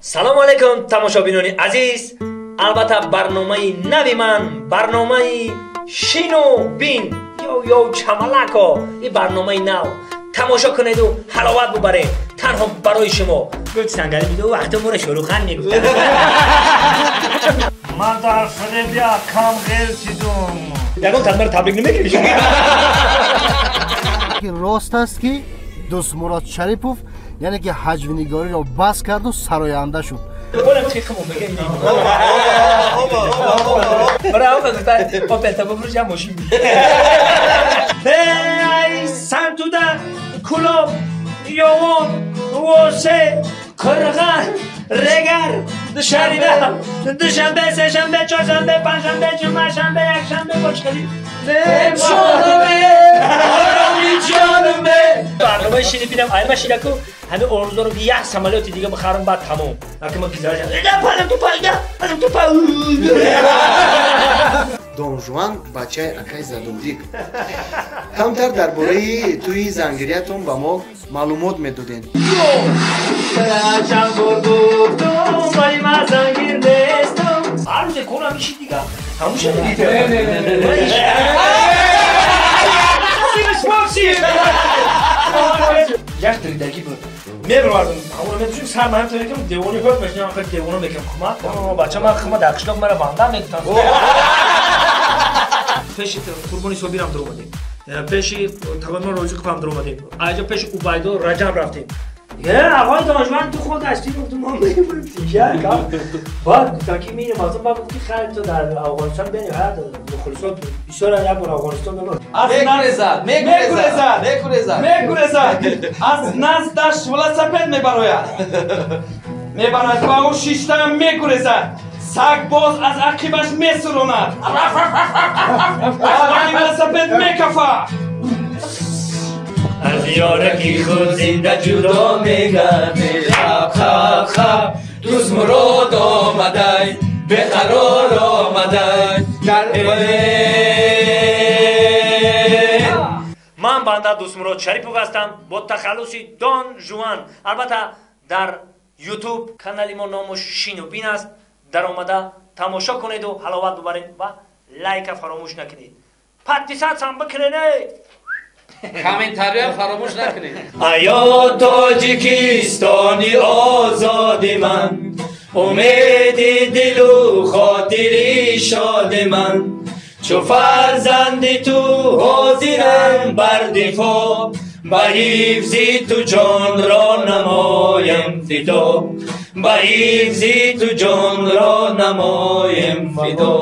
Салому алайкум, тамошобинони азиз. Албатта, барномаи нави ман, барномаи Шину бин, ё ё чамалако, ин барномаи нав. Тамошо кунеду ҳаловат бубаред. Танҳо барои шумо. Гуфт сангари биду вақто моро Шоҳруххан мегуфтанд. Ман дар фиреби акам ғелтидум. Ягон кас маро табрик намекунӣ шумо? Рост аст, ки Дӯстмурод Шарипов, яъне ки ҳаҷвнигориро бас карду сароянда шуд? Болам хихмо мегем. Браво, гуфта, Опелта бубруш, я мошин. Эй, Сантуда, Кулоб, Ёвон, Восе, Қирған, Регар, Шарида, Душанбе, сешанбе, чоршанбе, панҷшанбе, ҷумъа, шанбе, якшанбе, бошқали. Барномаи шини бинам, айма шидаку, ҳами орзу дорам, ки як самолёти дига бихарам, баъд тамом. Аки ма пизарашам. Падам тупа, падам тупа. Донжуан, бачаи акай Задодик, камтар дар бораи тӯи зангириятон ба мо маълумот медодем. Чанд бор гуфтум, вале ман зангир нестам. Ҳар рӯзе корам иши дига. Тамом шуд. Як диридагӣ буд. Мебаровардам, ҳамонро медушим, сар маҳам мекам, девони ҳод мешинам, хеле девона мекам хума. Бача ман хума дар қишлоқ мара банда мегуфтам. Пеши Қурбони Собирам дуромадем. Пеши Таванно Розиқовам дуромадем. Айҷо пеши Убайдо Раҷаб рафтем. Е, ағои Донишманд, ту худ ҳастӣ, гуфтум, мо мемонем. Баъд гуфтам, ки мирем аз он, баъд гуфт, ки хайр, ту дар Афғонистон бениҳоят мухлисот бисёр, як бор Афғонистон бибар. Мегурезад, мегурезад, мегурезад, мегурезад. Аз наздаш велосипед мебарояд, мебарад ва ӯ шиштаам мегурезад. Саг боз аз ақибаш месуронад, аз роҳи велосипед мекафад. Аз ёраки худ зинда ҷудо мегардӣ. Хаб, хаб, хаб, Дӯстмурод омадай, беқарор омадай дар. Ман банда Дӯстмурод Шарипов ҳастам бо тахаллуси Дон Жуан. Албатта, дар Ютуб канали мо номуш Шину бин аст. Даромада тамошо кунеду ҳаловат бубаред ва лайка фаромӯш накунед, подписаться ам бикунед. Комментариям фаромӯш накунед. Аё Тоҷикистони озоди ман, умеди дилу хотири шоди ман, чу фарзанди ту ҳозирам бар дифоъ, ба ҳифзи ту ҷонро намоем фидо, ба ҳифзи ту ҷонро намоем фидо.